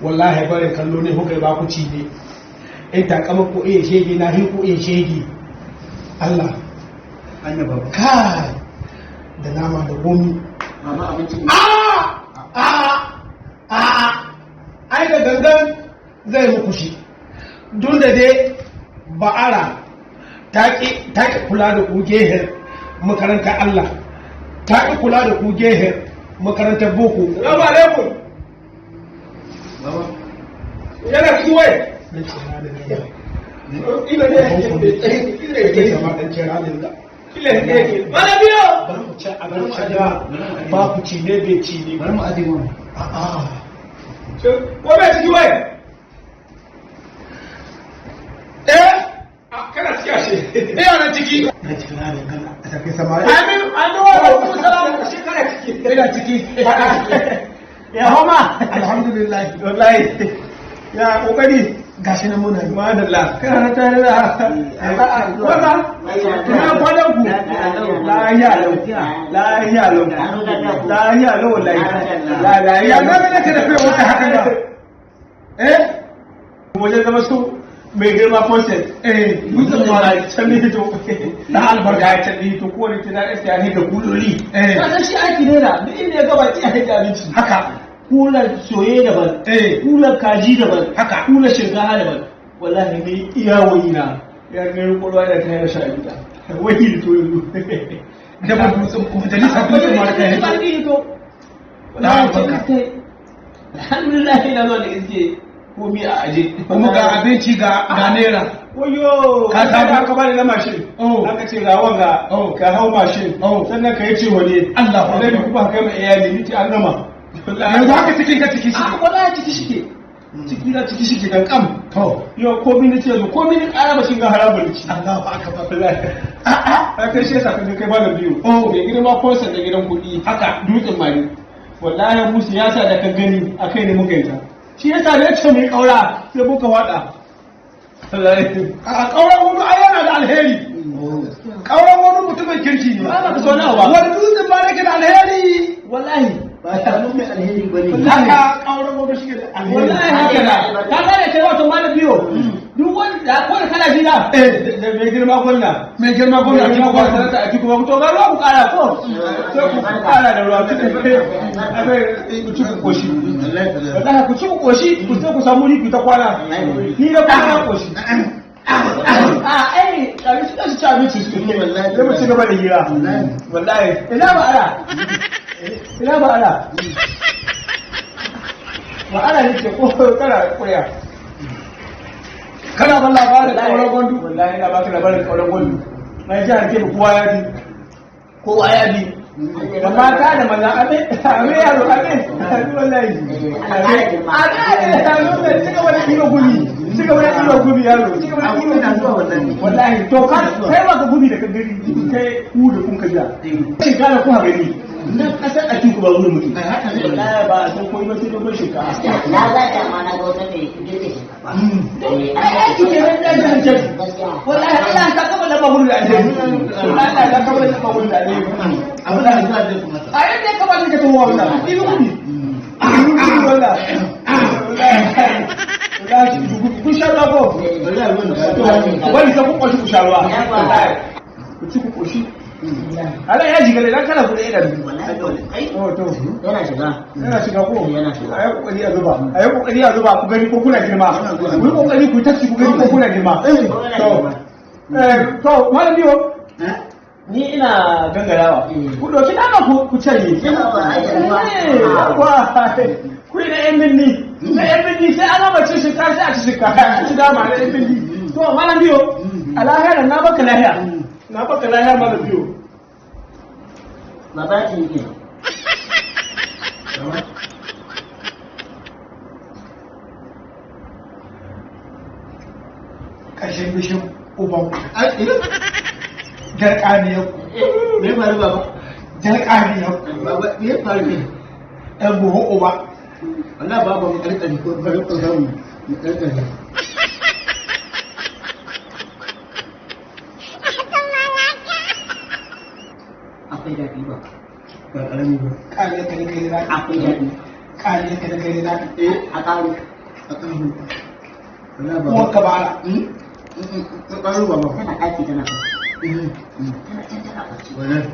Wallahi barin kallo ne kuka ba ku ci ne. In takama ko iya shege na hi ko iya shege. Allah. Anya baba. Kai da nama da gomi. Mama abinci. A a a, ai da gangan zai muku shi. Dun da dai ba'ara ta ƙi kula da ku gehen makarantar Allah, ta ƙi kula da ku gehen makarantar boko. Salamu alaikum. Baba. Yana cikin wai. Dan cira da ne. Ila ne yake. Ila Ke yake. sama dan cira ne da. Ila yake. Mana biyo. Ba ku ci abinci da ba ku ci ne bai ci ne. Bari mu aje mu. A'a. Ko bai ciki wai? Eh. Kana ciki ashe. Eh, ana ciki. Dan cira ne gana a tafi samari. Amin. Amin wa alaikum salam. Ashe kana ciki. Ina ciki. Ya homa. Alhamdulillah. Wallahi. Ya kokari. Gashi nan muna yi. Madalla. Kana na tare da. Wanda? Ina kwanan ku? Lahiya lau. Lahiya lau. Lahiya lau wallahi. Lahiya. Ya na ga ka da kai wata haka ba. Eh? Wajen zama su mai girma concert. Eh, Dutsen mara can ne hito. Da albarka. Ya can ne hito ko ne tana ya ne da kuloli. Eh. Ka san shi aiki ne na duk inda ya gaba ya haita abinci. Haka. Kulan soye daban. Eh. Kulan kaji daban. Haka. Kulan shinkafa daban. Wallahi ni iya wayi na. Ya ne ruwa da ta yi sha gida. Wai to yanzu. Da ba dutsen majalisa dutsen mara kai hito. Hito. Da albarka. Alhamdulillah ina zuwa da iske komi a aje. Kuma ga abinci ga naira. Wayo! Ka samu? Aka bani na mashin. Oh. Aka ce ga wanga. Oh. Ka hau mashin. Oh. Sannan ka yi ce wani. Allahu Annabi Akbar. kuma ka kai ma iyali ni ce an gama. Yanzu haka cikin ka ciki shi. A wallahi ciki shike. Ciki na ciki shike kan kam. To. Yo komi ni ce yanzu komi ni ƙara bashin ga haramun ci. Allahu akbar. Wallahi. A'a. Ka kai shi yasa ka kai malam biyu. Oh. Mai girma konsa da gidan kuɗi. Haka. Dutsen mari. Wallahi mu siyasa da ka gani akai ne muka yi ta. Shi yasa da yace mai kaura sai muka wada. Wallahi. A kauran wani ai yana da alheri. Kauran wani mutumin kirki ne. Ba ka so nawa ba. Wani dutsen ma yake da alheri. Wallahi. Ba samu mai alheri ba ne. Haka kauran wani shi ke da alheri. Wallahi haka da. Ka gane kai wato malam biyo. Duk wanda ko da kana jina. Eh. Da mai girma gwamna. Mai girma gwamna Mai girma gwamna sanata a cikin to ga ruwa ku kara ko. Sai ku kara da ruwa tunda abai ku ci ku koshi. Wallahi ku ci ku koshi ku sai ku samu riku ta kwana. Ni da kwana koshi. A ai abinci da su ci abinci su Wallahi. Sai mu ci gaba da hira. Wallahi ina ba ara. Ina ba ara. Ba ara ne ke ko kana koya. Kana ban labarin kauran gwandu. Wallahi ina baka labarin kauran gwandu. Na jihar Kebbi kowa ya bi. Kowa ya bi. Da mata da maza abe abe yaro abe abe wallahi. Abe abe abe ci gaba da ɗiba gumi. Ci gaba da ɗiba gumi yaro. Ci gaba da ɗiba Ina zuwa wallahi. Wallahi to ka kai ba ka gumi da ka gani kai ku da kun ka ja. Kai kana ku ha gani. Nan kasar a cikin ba wurin mutum. Wallahi ba a san komai ba sai dogon shinkafa. Na za ta ma na ga wata mai girka shinkafa. Ai aiki ke nan da jihar Kebbi. Wallahi Allah ta kama da babu da alheri. Allah ta kama da babu da alheri. Abin da zuwa zai kuma. A yadda ya kamata ka tawo wannan. Ni gudu. Ni gudu wallahi. Wallahi kun sha ruwa ko? Wallahi ruwan da To wani ka kun koshi ku sha ruwa. Wallahi. Ku ci ku koshi. Allah ya jiga dan kana bude idanu. Wallahi dole. Ai, To to. yana shiga. Yana shiga ko? Yana shiga. A yi kokari a zuba. A yi kokari a zuba ku gani ko kuna girma. Ku yi kokari ku taksi ku gani ko kuna girma. To. Eh, to malam biyo. Ni ina gangarawa. Ku ɗauki dama ku canye. Yawa, ai, yawa. Yawa. Ku yi na yan binni. Na yan binni sai an gama cin shinkafa sai a ci shinkafa. A ci dama na yan binni. To malam biyo. A lahira na baka lahiya. Na baka lahiya malam biyo. Baba ya cinye. Baba. Kashin bishin uban. Jarƙaniyar ku. Me ya faru baba? Jarƙaniyar ku. Baba me ya faru ne? Ɗan buhun uba. Wallahi baba mu karkare ko bari ko zamu mu karkare. Akwai daɗi ba. Ba karami ba. Ƙarya kai kai rani. Akwai daɗi. Kare ka da kai da naka. Eh, A ƙaro. a ƙaru. Wallahi baba. Uwar ka bara. A ƙaru baba. Tana ɗaki tana kwanci. Mm, mm. Tana can tana kwanci. Wallahi.